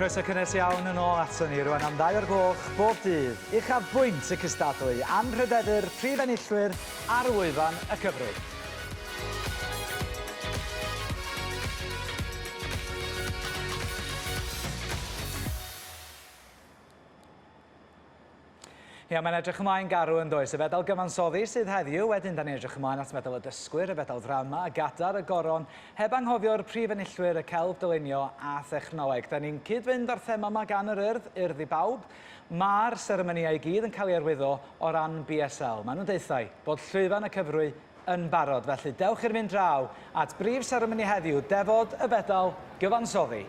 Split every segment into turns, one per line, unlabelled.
Croeso cynnes iawn yn ôl aton ni rwan am ddau o'r gloch bob dydd. Uchafbwynt y cystadlu, anrhydeddu'r prif enillwyr ar lwyfan y cyfrwy. Ia, mae'n edrych ymlaen garw yn does. Y fedal gyfansoddi sydd heddiw, wedyn da ni'n edrych ymlaen at medal y dysgwyr, y fedal ddrama, y gadar, y goron, heb anghofio'r prif enillwyr, y celf dylunio a thechnoleg. Da ni'n cyd-fynd â'r thema yma gan yr Urdd, Urdd i Bawb. Mae'r seremonïau i gyd yn cael ei arwyddo o ran BSL. Maen nhw'n deuthau bod llwyfan y cyfrwy yn barod, felly dewch i'r mynd draw at brif seremoni heddiw, defod y fedal gyfansoddi.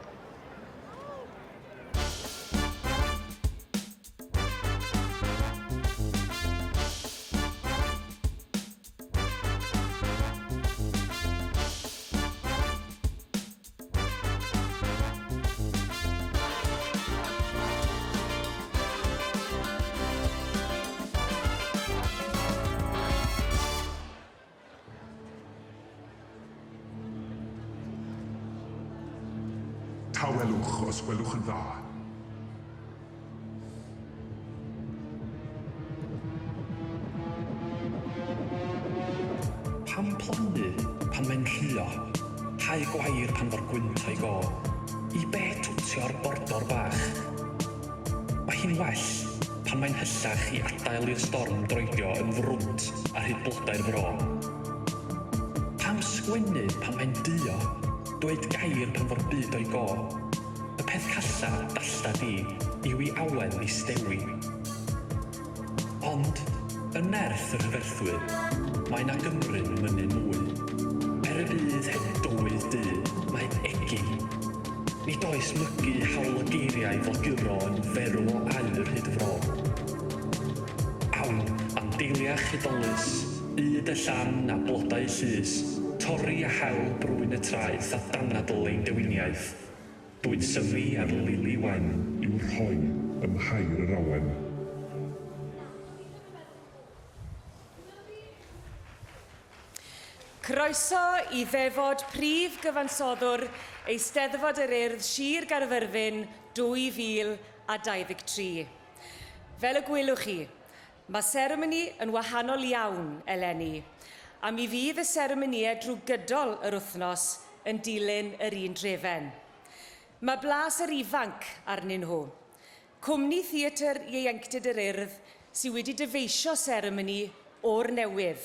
Tawelwch, os gwelwch yn dda.
Pam plannu pan mae'n rhuo? Hau gwair pan fo'r gwynt o'i go? I be twtio'r bordor bach? Mae hi'n well pan mae'n hyllach i adael i'r storm droedio yn frwnt ar hyd blodau'r fro. Pam sgwennu pan mae'n duo? Dweud gair pan fo'r byd o'i go? Y peth calla, dalla di, yw i awen ddistewi. Ond, yn nerth y rhyferthwy, mae 'na Gymru'n mynnu mwy. Er y bydd heb dywydd du, mae egin. Nid oes mygu hawl y geiriau flaguro yn ferw o aur hyd y fro. Awn, am deiliach hudolus, ŷd y llan a blodau llys, torri a hel brwyn y traeth a danadl ein dewiniaeth. Dwyn syfi ar lili wen.
I'w rhoi ym mhair yr awen.
Croeso i ddefod Prif Gyfansoddwr Eisteddfod yr Urdd Sir Gaerfyrddin 2023. Fel y gwelwch chi, mae seremoni yn wahanol iawn eleni, a mi fydd y seremonïau drwy gydol yr wythnos yn dilyn yr un drefen. Mae blas yr ifanc arnyn nhw. Cwmni Theatr Ieuenctid yr Urdd sydd wedi dyfeisio seremoni o'r newydd,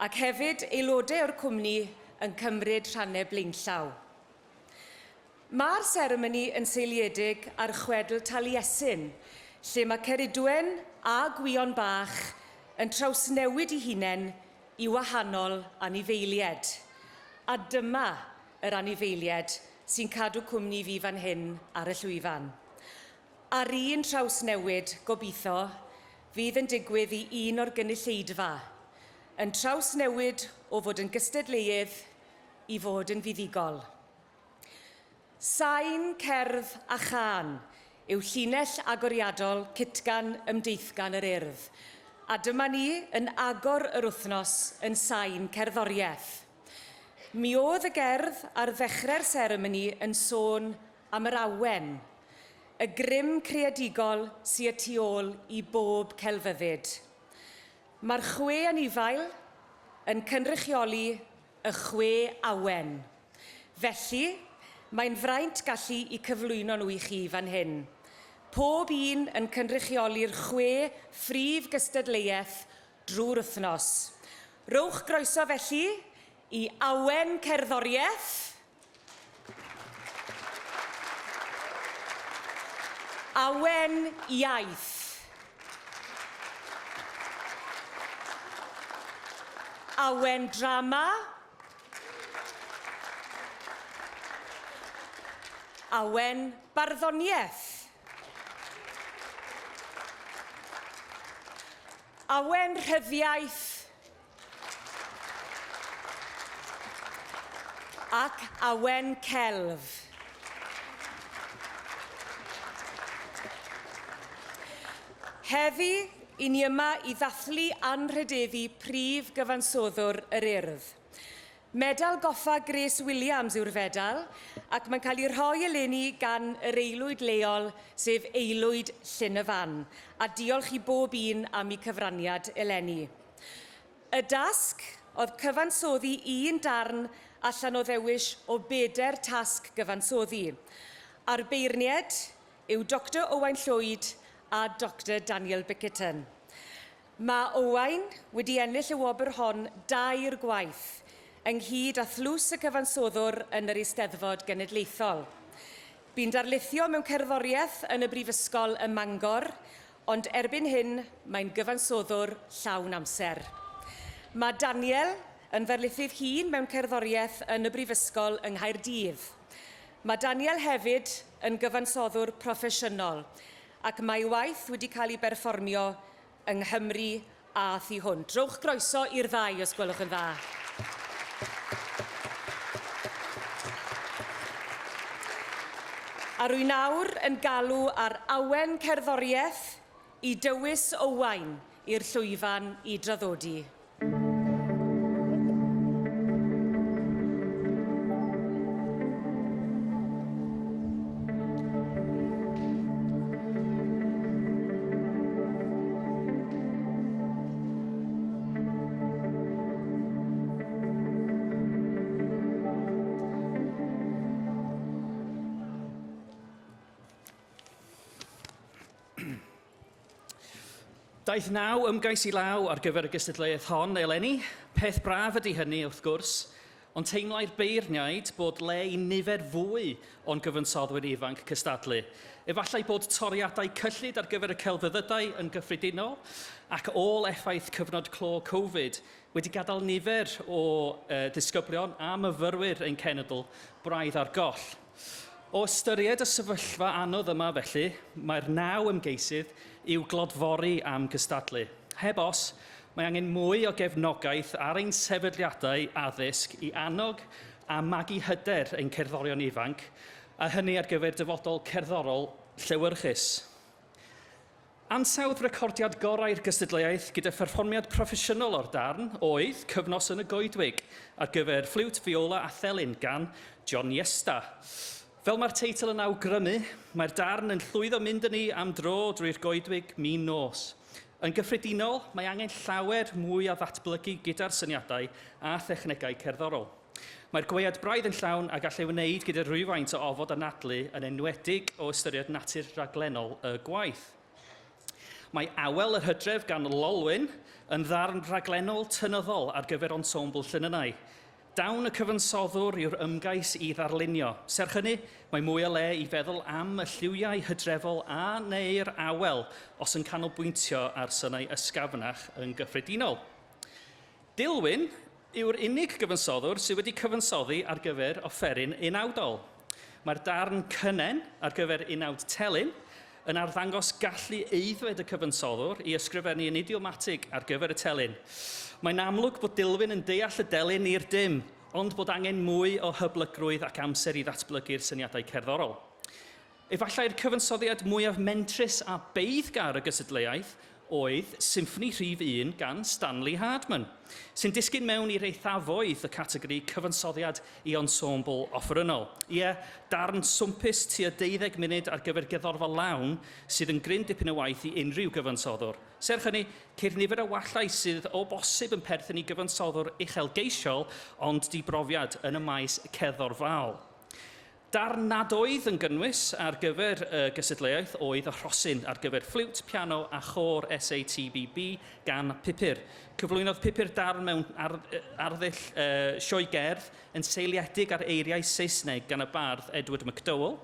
ac hefyd aelodau o'r cwmni yn cymryd rhannau blaenllaw. Mae'r seremoni yn seiliedig ar chwedl Taliesin, lle mae Ceridwen a Gwion Bach yn trawsnewid eu hunain i wahanol anifeilied. A dyma yr anifeilied sy'n cadw cwmni fi fan hyn ar y llwyfan. A'r un trawsnewid, gobitho, fydd yn digwydd i un o'r gynulleidfa, yn trawsnewid o fod yn gystadleuydd i fod yn fuddugol. Sain, cerdd a chân yw llinell agoriadol Cytgan Ymdeithgan yr Urdd, a dyma ni yn agor yr wythnos yn sain cerddoriaeth. Mi oedd y gerdd ar ddechrau'r seremoni yn sôn am yr awen, y grym creadigol sy y tu ôl i bob celfyddyd. Mae'r chwe anifail yn cynrychioli y chwe awen. Felly, mae'n fraint gallu i cyflwyno nhw i chi fan hyn. Pob un yn cynrychioli'r chwe phrif gystadleuaeth drwy'r wythnos. Rhowch groeso felly i Awen Cerddoriaeth, Awen Iaith, Awen Drama, Awen Barddoniaeth. Awen Rhyddiaith ac Awen Celf. Heddi, i ni yma i ddathlu anrhydeddu prif gyfansoddwr yr Urdd. Medal Goffa Grace Williams yw'r fedal, ac mae'n cael ei rhoi eleni gan yr aelwyd leol, sef Aelwyd Llyn y Fan, a diolch i bob un am eu cyfraniad eleni. Y dasg oedd cyfansoddi un darn allan o ddewis o bedair tasg gyfansoddi, a'r beirniaid yw Doctor Owain Llwyd a Doctor Daniel Bickerton. Mae Owain wedi ennill y wobr hon dair gwaith, ynghyd â Thlws y Cyfansoddwr yn yr Eisteddfod Genedlaethol. Bu'n darlithio mewn cerddoriaeth yn y Brifysgol ym Mangor, ond erbyn hyn mae'n gyfansoddwr llawn amser. Mae Daniel yn ddarlithydd hŷn mewn cerddoriaeth yn y Brifysgol yng Nghaerdydd. Mae Daniel hefyd yn gyfansoddwr proffesiynol, ac mae ei waith wedi cael ei berfformio yng Nghymru a thu hwnt. Rhowch groeso i'r ddau os gwelwch yn dda. A rwy nawr yn galw ar awen cerddoriaeth i dywys Owain i'r llwyfan i draddodi.
Daeth naw ymgais i law ar gyfer y gystadleuaeth hon eleni. Peth braf ydy hynny, wrth gwrs, ond teimlai'r beirniaid bod le i nifer fwy o'n gyfansoddwyr ifanc cystadlu. Efallai bod toriadau cyllid ar gyfer y celfyddydau yn gyffredinol, ac ôl effaith cyfnod clo Covid, wedi gadael nifer o ddisgyblion a myfyrwyr ein cenedl braidd ar goll. O ystyried y sefyllfa anodd yma felly, mae'r naw ymgeisydd i'w glodfori am gystadlu. Heb os, mae angen mwy o gefnogaeth ar ein sefydliadau addysg i annog a magu hyder ein cerddorion ifanc, a hynny ar gyfer dyfodol cerddorol llewyrchus. Ansawdd recordiad gorau'r gystadleuaeth gyda pherfformiad proffesiynol o'r darn oedd Cyfnos yn y Goedwig ar gyfer ffliwt, fiola a thelyn gan John Iesta. Fel mae'r teitl yn awgrymu, mae'r darn yn llwyddo mynd â ni am dro drwy'r goedwig min nos. Yn gyffredinol, mae angen llawer mwy o ddatblygu gyda'r syniadau a thechnegau cerddorol. Mae'r gwead braidd yn llawn a gall ei wneud gyda rhywfaint o ofod anadlu yn enwedig o ystyried natur raglennol y gwaith. Mae Awel yr Hydref gan Lolwyn yn ddarn rhaglennol tynyddol ar gyfer ensemble llinynnau. Dawn y cyfansoddwr yw'r ymgais i ddarlunio. Serch hynny, mae mwy o le i feddwl am y lliwiau hydrefol a neu'r awel os yn canolbwyntio ar synau ysgafnach yn gyffredinol. Dilwyn yw'r unig gyfansoddwr sydd wedi cyfansoddi ar gyfer offeryn unawdol. Mae'r darn cynnen ar gyfer unawd telyn yn arddangos gallu aeddfed y cyfansoddwr i ysgrifennu yn idiomatig ar gyfer y telyn. Mae'n amlwg bod Dilwyn yn deall y delyn i'r dim, ond bod angen mwy o hyblygrwydd ac amser i ddatblygu'r syniadau cerddorol. Efallai'r cyfansoddiad mwyaf mentrus a beiddgar y gystadleuaeth oedd Symffoni Rhif Un gan Stanley Hardman, sy'n disgyn mewn i'r eithafoedd y categori cyfansoddiad i ensemble offerynnol. Ie, darn swmpus tua deuddeg munud ar gyfer gerddorfa lawn sydd yn gryn dipyn o waith i unrhyw gyfansoddwr. Serch hynny, ceir nifer o wallau sydd o bosib yn perthyn i gyfansoddwr uchelgeisiol ond di-brofiad yn y maes cerddorfaol. Darn nad oedd yn gynnwys ar gyfer y gystadleuaeth oedd y Rhosyn ar gyfer ffliwt, piano a chôr SATBB gan Pupur. Cyflwynodd Pupur darn mewn arddull sioe gerdd yn seiliedig ar eiriau Saesneg gan y bardd Edward MacDowell,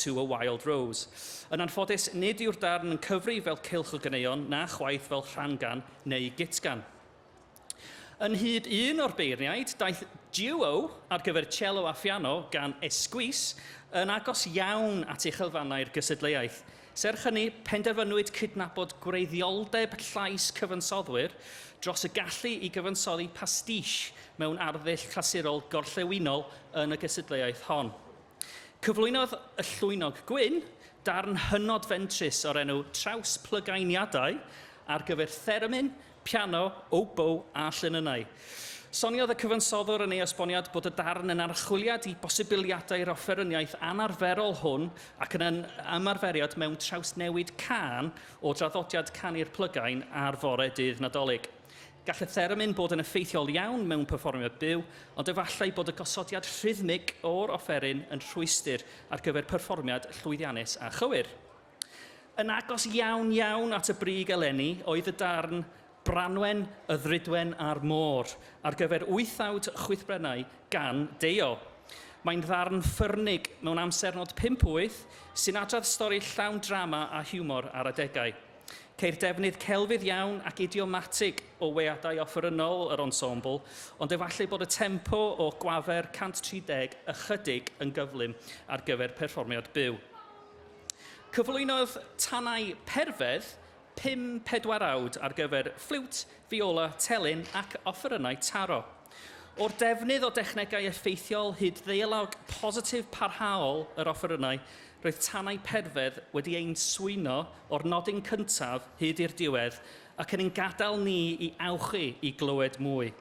To a Wild Rose. Yn anffodus, nid yw'r darn yn cyfri fel cylch o ganeuon na chwaith fel rhan-gan neu gytgan. Yn nhŷ un o'r beirniaid, daeth duo ar gyfer cello a phiano gan Esquisse yn agos iawn at uchelfannau'r gystadleuaeth. Serch hynny, penderfynwyd cydnabod gwreiddioldeb llais cyfansoddwyr dros y gallu i gyfansoddi pastiche mewn arddull clasurol gorllewinol yn y gystadleuaeth hon. Cyflwynodd y Llwynog Gwyn darn hynod fentrus o'r enw Traws Plygainiadau ar gyfer theremin, piano, oboe a llinynnau. Soniodd y cyfansoddwr yn ei esboniad bod y darn yn archwiliad i bosibiliadau'r offeryniaeth anarferol hwn ac yn ymarferiad mewn trawsnewid cân o draddodiad canu'r plygain ar fore dydd Nadolig. Gall y theremin bod yn effeithiol iawn mewn perfformiad byw, ond efallai bod y gosodiad rhythmig o'r offeryn yn rhwystr ar gyfer perfformiad llwyddiannus a chywir. Yn agos iawn iawn at y brig eleni oedd y darn Branwen, y Ddrudwen a'r Môr ar gyfer wythawd chwythbrennau gan Deio. Mae'n ddarn ffyrnig mewn amsernod 5-8 sy'n adrodd stori llawn drama a hiwmor ar adegau. Ceir defnydd celfydd iawn ac idiomatig o weadau offerynnol yr ensemble, ond efallai bod y tempo o gwafer 130 ychydig yn gyflym ar gyfer perfformiad byw. Cyflwynodd Tanau Perfedd pum pedwarawd ar gyfer ffliwt, fiola, telyn ac offerynnau taro. O'r defnydd o dechnegau effeithiol hyd ddeialog positif parhaol yr offerynnau, roedd Tanau Perfedd wedi ein swyno o'r nodyn cyntaf hyd i'r diwedd ac yn ein gadael ni i awchu i glywed mwy.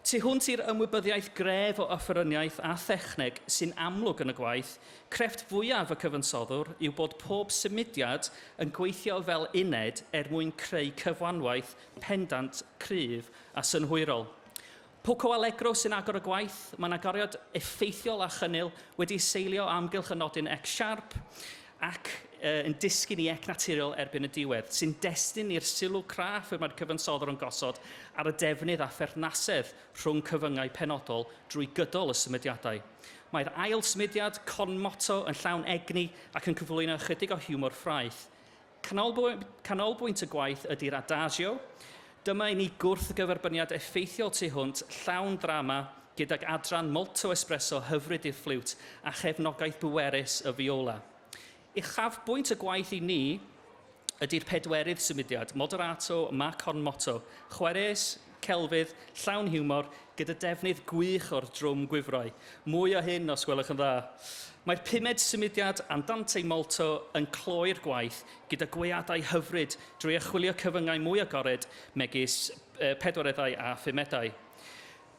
Tu hwnt i'r ymwybyddiaeth gref o offeryniaeth a thechneg sy'n amlwg yn y gwaith, Crefft fwyaf y cyfansoddwr yw bod pob symudiad yn gweithio fel uned er mwyn creu cyfanwaith pendant, cryf a synhwyrol. Poco Allegro sy'n agor y gwaith, mae'n agoriad effeithiol a chynnil wedi ei seilio o amgylch y nodyn Ec siarp ac yn disgyn i Ec naturiol erbyn y diwedd, sy'n destun i'r sylw craff y mae'r cyfansoddwr yn gosod ar y defnydd a pherthnasedd rhwng cyfyngau penodol drwy gydol y symudiadau. Mae'r ail symudiad, Con Moto, yn llawn egni ac yn cyflwyno ychydig o hiwmor ffraeth. Canolbwynt y gwaith ydy'r adagio. Dyma i ni gwrthgyferbyniad effeithiol tu hwnt, llawn ddrama, gydag adran molto espresso hyfryd i'r ffliwt a chefnogaeth bwerus y fiola. Uchafbwynt y gwaith i ni ydy'r pedwerydd symudiad, Moderato ma con moto, chwerys, celfydd, llawn hiwmor, gyda defnydd gwych o'r drwm gwifrau. Mwy o hyn os gwelwch yn dda. Mae'r pumed symudiad, Andante molto, yn cloi'r gwaith gyda gweadau hyfryd drwy archwilio cyfyngau mwy agored megis pedwareddau a phumedau.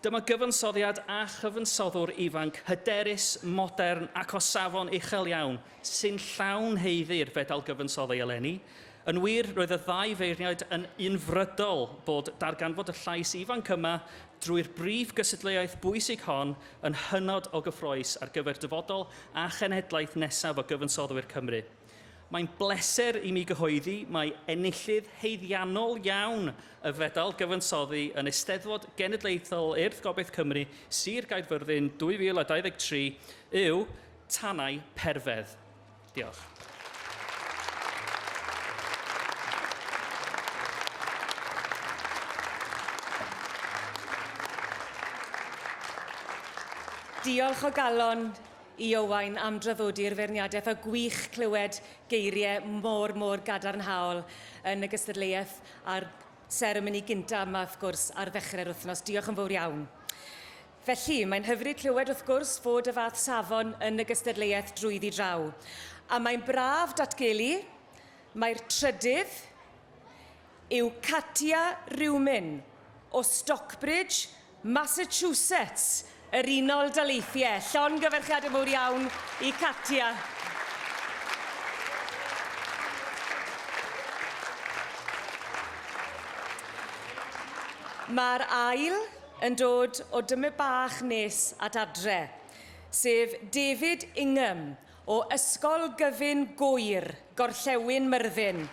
Dyma gyfansoddiad a chyfansoddwr ifanc hyderus, modern ac o safon uchel iawn, sy'n llawn haeddu'r Fedal Gyfansoddi eleni. Yn wir, roedd y ddau feirniaid yn unfrydol bod darganfod y llais ifanc yma drwy'r brif gystadleuaeth bwysig hon yn hynod o gyffrous ar gyfer dyfodol a chenhedlaeth nesaf o gyfansoddwyr Cymru. Mae'n bleser i mi gyhoeddi mai enillydd haeddiannol iawn y Fedal Gyfansoddi yn Eisteddfod Genedlaethol Urdd Gobaith Cymru, Sir Gaerfyrddin 2023 yw Tanau Perfedd. Diolch.
Diolch o galon i Owain am draddodi'r feirniadaeth a gwych clywed geiriau mor, mor gadarnhaol yn y gystadleuaeth a'r seremoni gynta yma, wrth gwrs, ar ddechrau'r wythnos. Diolch yn fawr iawn. Felly, mae'n hyfryd clywed, wrth gwrs, fod y fath safon yn y gystadleuaeth drwyddi draw. A mae'n braf datgelu mai'r trydydd yw Katia Ryumin o Stockbridge, Massachusetts, yr Unol Daleithiau. Llongyfarchiadau mowr iawn i Katia. Mae'r ail yn dod o dymed bach nes at adre, sef David Ingham O Ysgol Gyfun Gŵyr, Gorllewin Myrddin.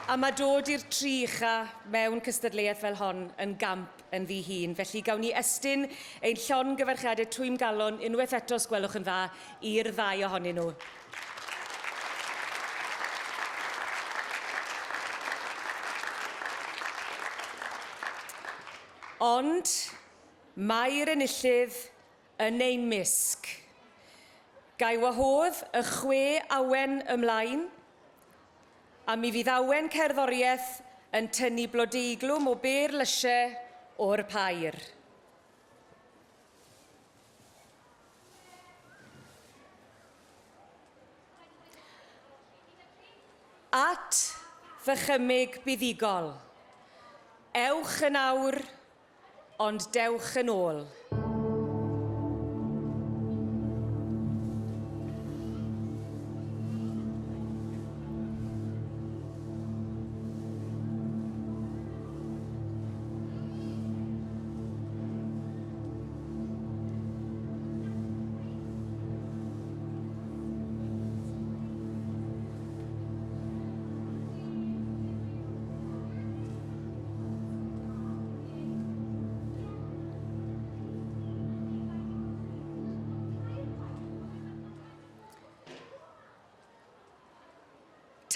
A mae dod i'r tri ucha mewn cystadleuaeth fel hon yn gamp ynddi hun. Felly gawn ni estyn ein llongyfarchiadau twymgalon unwaith eto os gwelwch yn dda i'r ddau ohonyn nhw. Ond mae'r enillydd yn ein mysg. Ga i wahodd y chwe awen ymlaen, a mi fydd awen cerddoriaeth yn tynnu blodeuglwm o bêr lysiau o'r pair. At ddychymyg buddugol. Ewch yn awr, ond dewch yn ôl.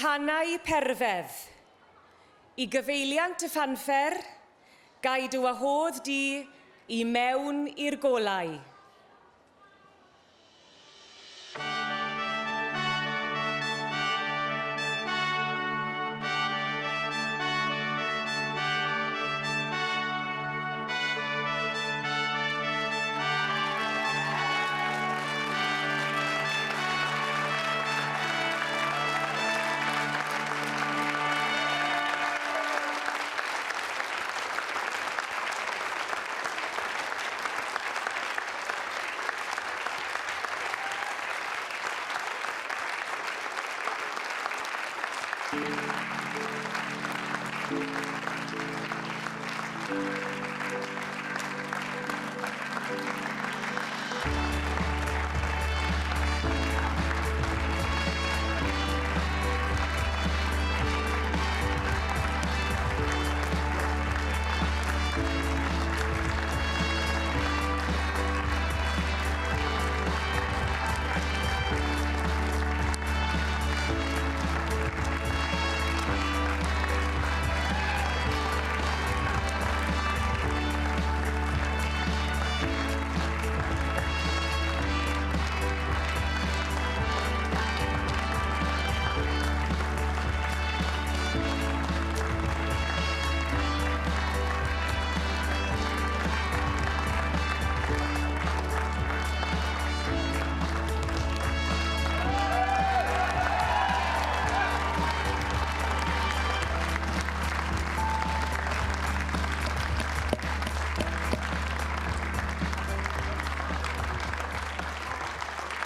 Tanau perfedd. I gyfeiliant y ffanffer, gai dy wahodd di i mewn i'r golau.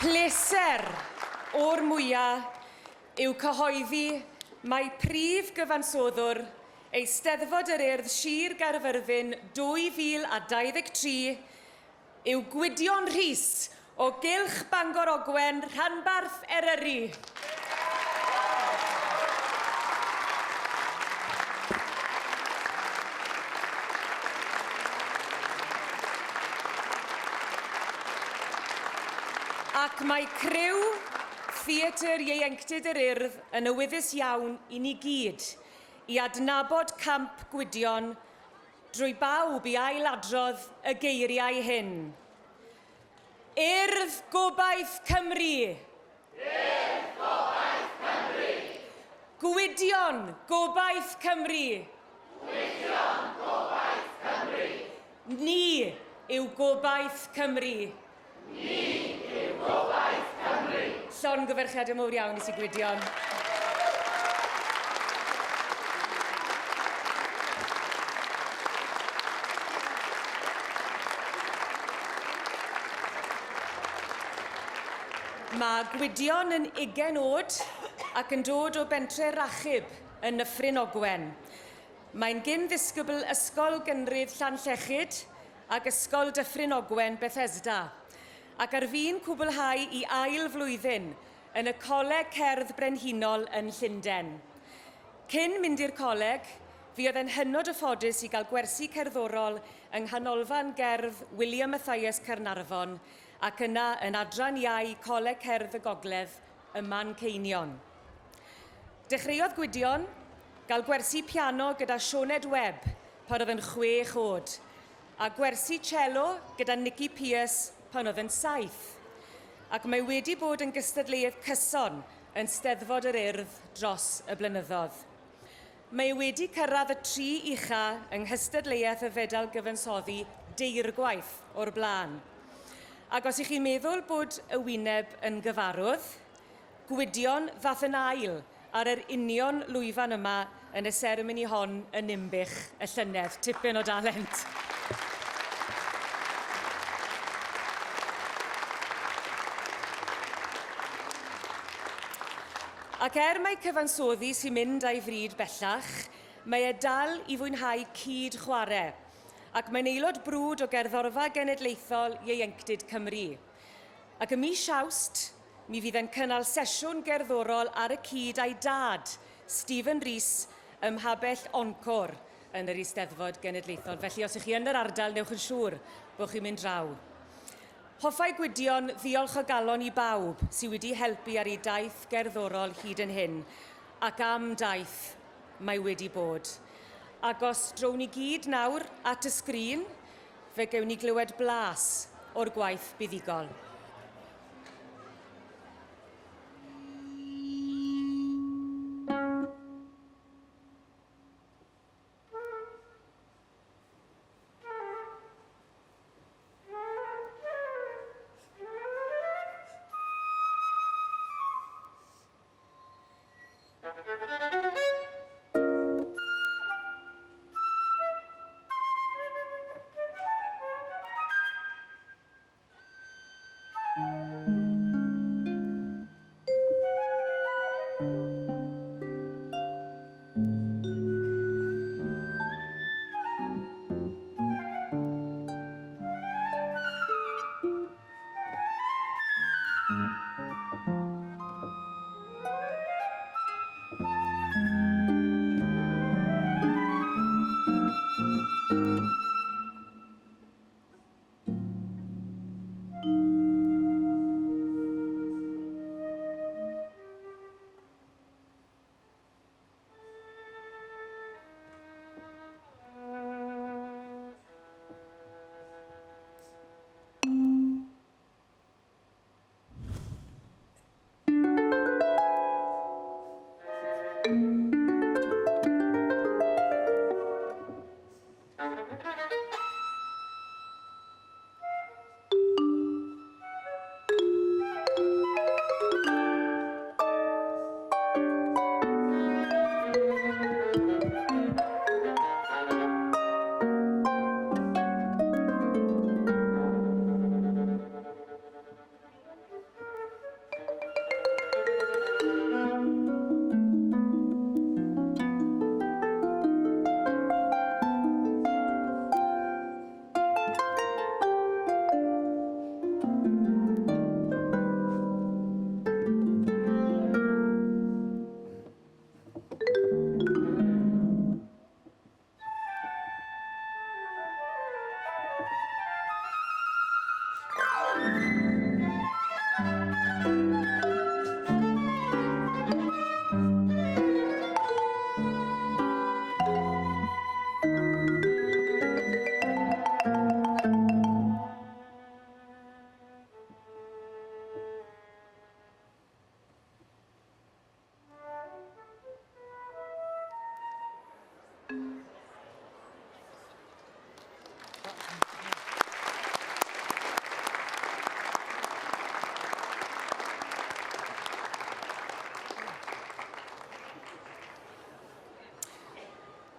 Pleser o'r mwya yw cyhoeddi mai prif gyfansoddwr Eisteddfod yr Urdd Sir Gaerfyrddin 2023 yw Gwydion Rhys o Gylch Bangor Ogwen, Rhanbarth Eryri. Ac mae criw Theatr Ieuenctid yr Urdd yn awyddus iawn i ni gyd i adnabod camp Gwydion drwy bawb i ailadrodd y geiriau hyn. Urdd Gobaith Cymru! Urdd Gobaith Cymru! Gwydion Gobaith Cymru! Gwydion Gobaith Cymru! Ni yw Gobaith Cymru! Ni yw Gobaith Cymru! Llongyfarchiadau mowr iawn i ti Gwydion. Mae Gwydion yn ugain oed ac yn dod o bentre Rachub yn Nyffryn Ogwen. Mae'n gyn-ddisgybl Ysgol Gynradd Llanllechid ac Ysgol Dyffryn Ogwen, Bethesda, ac ar fin cwblhau i ail flwyddyn yn y Coleg Cerdd Brenhinol yn Llundain. Cyn mynd i'r coleg, fuodd e'n hynod o ffodus i gael gwersi cerddorol yng Nghanolfan Gerdd William Mathias Caernarfon ac yna yn Adran Iau Coleg Cerdd y Gogledd ym Manceinion. Dechreuodd Gwydion gael gwersi piano gyda Sioned Webb pan oedd yn chwech oed, a gwersi cello gyda Nicky Pearce pan oedd yn saith. Ac mae wedi bod yn gystadleuydd cyson yn Steddfod yr Urdd dros y blynyddoedd. Mae e wedi cyrraedd y tri ucha yng nghystadleuaeth y Fedal Gyfansoddi deirgwaith o'r blaen. Ac os y'ch chi'n meddwl bod y wyneb yn gyfarwydd, Gwydion ddath yn ail ar yr union lwyfan yma yn y seremoni hon yn Ninbych y llynedd. Tipyn o dalent. Ac er mai cyfansoddi sy'n mynd â'i fryd bellach, mae e dal i fwynhau cyd-chwarae, ac mae'n aelod brwd o Gerddorfa Genedlaethol Ieuenctid Cymru. Ac ym mis Awst, mi fydd e'n cynnal sesiwn gerddorol ar y cyd â'i dad, Stephen Rees, ym mhabell Encore yn yr Eisteddfod Genedlaethol. Felly, os ych chi yn yr ardal, newch yn siŵr bod chi'n mynd draw. Hoffai Gwydion ddiolch o galon i bawb sydd wedi helpu ar ei daith gerddorol hyd yn hyn, ac am daith mae wedi bod. Ac os drown ni gyd nawr at y sgrin, fe gewn ni glywed blas o'r gwaith buddugol.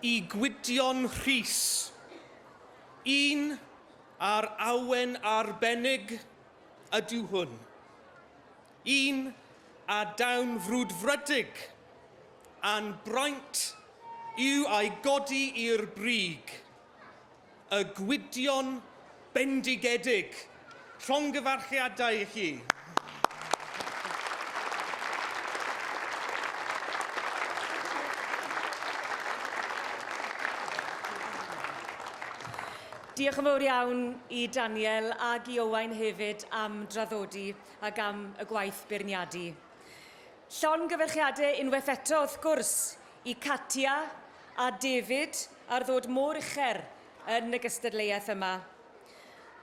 I Gwydion Rhys, un ar awen arbennig ydyw hwn. Un a dawn frwdfrydig a'n braint yw a'i godi i'r brig. Y Gwydion bendigedig. Llongyfarchiadau i chi.
Diolch yn fawr iawn i Daniel ag i Owain hefyd am draddodi ac am y gwaith beirniadu. Llongyfarchiadau unwaith eto, wrth gwrs, i Katia a David ar ddod mor ucher yn y gystadleuaeth yma.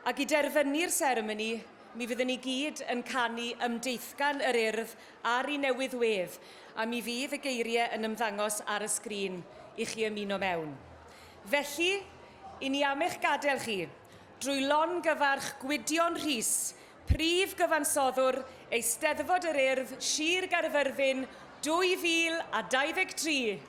Ac i derfynu'r seremoni, mi fyddwn ni gyd yn canu Ymdeithgan yr Urdd ar ei newydd wedd, a mi fydd y geiriau yn ymddangos ar y sgrin i chi ymuno mewn. Felly, i ni am eich gadael chi, drwy longyfarch Gwydion Rhys, Prif Gyfansoddwr Eisteddfod yr Urdd Sir Gaerfyrddin 2023.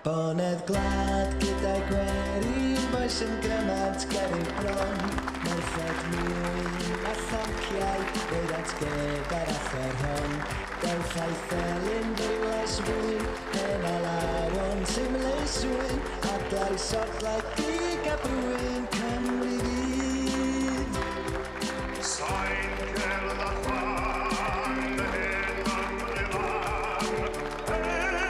Bonedd gwlad gyda gwerin boes yn gymant ger eu bron Merched mwyn a llanciau roedd at gyfer acher hon Dewch a'i thelyn ddwyles fwyn hen alaron syml swyn Adlais odlau dig a brwyn Cymru fydd
Sain cerdd a chân hen Gymru lân,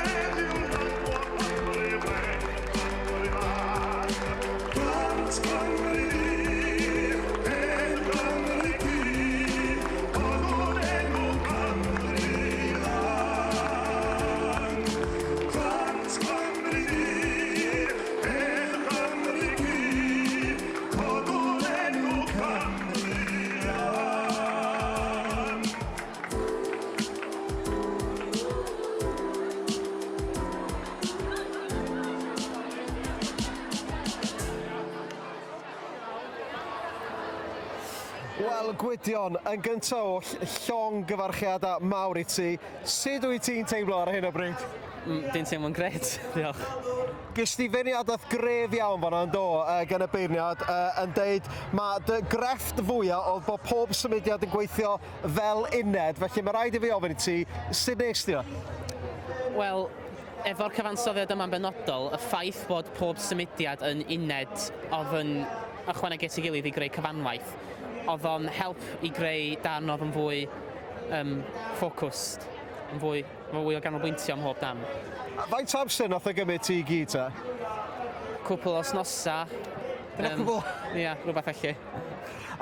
heddiw rhagor Cymru wen, Cymru lân. Plant Cymru hen Gymru gu, codwn enw Cymru lân. Plant Cymru hen Gymru gu, codwn enw Cymru lân.
Wel, Gwydion, yn gyntaf oll, llongyfarchiadau mawr i ti. Sut wyt ti'n teimlo ar hyn o bryd?
Dwi'n teimlo'n grêt, diolch.
Ges di feirniadaeth gref iawn fan'na yn do, gan y beirniad, yn deud ma' dy grefft fwya oedd bod pob symudiad yn gweithio fel uned, felly mae rhaid i fi ofyn i ti, sut nes di o?
Wel, efo'r cyfansoddiad yma'n benodol, y ffaith bod pob symudiad yn uned oedd yn ychwanegu at ei gilydd i greu cyfanwaith, oedd o'n help i greu darn oedd yn fwy um, focused, yn fwy, fwy o ganolbwyntio ym mhob darn.
Faint o amser nath o gymryd ti i gyd ta?
Cwpl o wsnosa.
Dyna cwbl?
Ia, rhywbeth felly.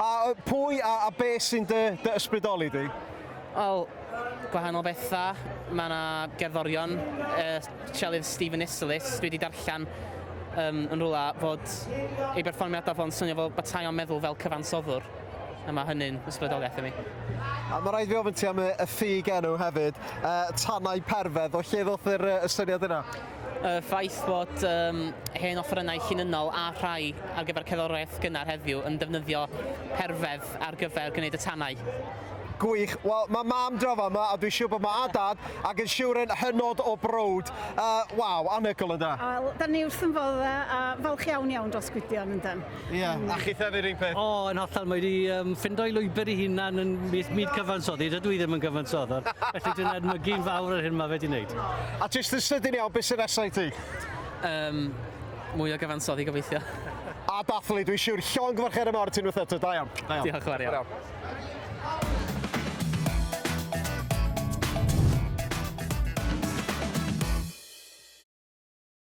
A pwy a, a be sy'n dy, dy ysbrydoli di?
Wel, gwahanol bethau. Mae yna gerddorion, uh, sielydd Stephen Isserlis, dwi wedi darllen um, yn rhywle fod ei berfformiadau fo'n swnio fel bataio'n meddwl fel cyfansoddwr. A mae hynny'n ysbrydoliaeth i mi.
A mae rhaid fi ofyn ti am y, y ffug enw hefyd, uh, Tanau Perfedd, o lle ddoth yr, y syniad yna?
Y ffaith bod um, hen offerynnau llinynnol a rhai ar gyfer cerddoriaeth gynnar heddiw yn defnyddio perfedd ar gyfer gwneud y tanau.
Gwych. Wel, mae mam draw fama, a dwi'n siŵr bod mae a dad, ac yn siŵr yn hynod o browd. Uh, waw, anhygoel ynda?
Wel, da ni wrth yn fodda a falch iawn iawn dros Gwydion yndan.
Ie, yeah. a chith hefyd un peth.
O, yn hollol, mae wedi um, ffindo'i lwybr ei hunan yn myd, myd cyfansoddi. Dydw i ddim yn gyfansoddwr, felly dwi'n edmygu'n fawr yr hyn mae fe wedi wneud.
A jyst yn sydyn iawn, beth sy'n nesaf i ti?
Um, mwy o gyfansoddi gobeithio.
A dathlu, dwi'n siŵr, llongyfarchiadau mawr i ti unwaith eto. Da iawn. Da iawn.
Diolch yn fawr iawn.